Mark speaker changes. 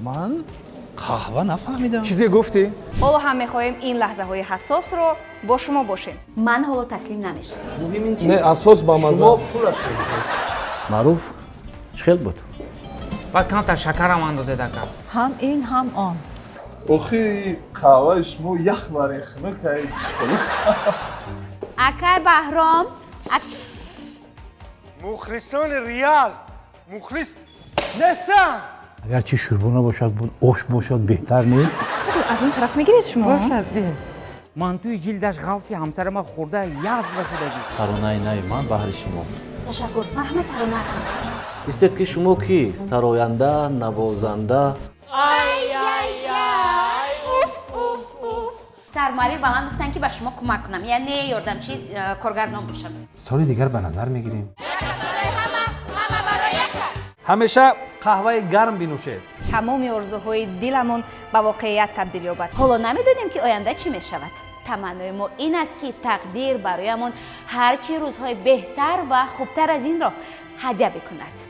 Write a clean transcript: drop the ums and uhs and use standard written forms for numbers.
Speaker 1: Ман қаҳва нафаҳмидам.
Speaker 2: Чизе гуфтӣ?
Speaker 3: Ҳоло ҳам мехоҳем ин лаҳзаҳои ҳассосро бо шумо бошем.
Speaker 4: Ман ҳоло таслим намешавам.
Speaker 5: Муҳим ин ки
Speaker 2: Не, асос ба маза.
Speaker 5: Шумо пулашро диҳед.
Speaker 6: Маъруф чӣ хел буд?
Speaker 7: Баъд камтар шакарам андозед, ака.
Speaker 8: Ҳам ин, ҳам он.
Speaker 9: Охи, қаҳваи шумо ях барин хунук ай.
Speaker 4: Акай Баҳром.
Speaker 10: Мухлисони Реал мухлис нестанд.
Speaker 11: Агарчи шӯрбо набошад, ош бошад, беҳтар нест?
Speaker 3: Аз он тараф мегиред шумо?
Speaker 8: Бошад, бе.
Speaker 7: Мантуи ҷилдаш ғафси ҳамсарама хӯрда, язва шудагӣ.
Speaker 6: Таронаи нави ман баҳри шумо.
Speaker 4: Ташаккур, марҳамат, таронаатон.
Speaker 6: Истед, ки шумо кӣ? Сароянда, навозанда?
Speaker 4: Уф, уф, уф! Сармуҳаррир ба ман гуфтанд, ки ба шумо кӯмак кунам, яъне ёрдамчи коргардон бошам.
Speaker 12: Соли дигар ба назар мегирем.
Speaker 2: Ҳамеша қаҳваи гарм бинӯшед.
Speaker 3: Тамоми орзуҳои диламон ба воқеият табдил ёбад.
Speaker 4: Ҳоло намедонем, ки оянда чӣ мешавад. Таманнои мо ин аст, ки тақдир бароямон ҳарчи рӯзҳои беҳтар ва хубтар аз инро ҳадя бикунад.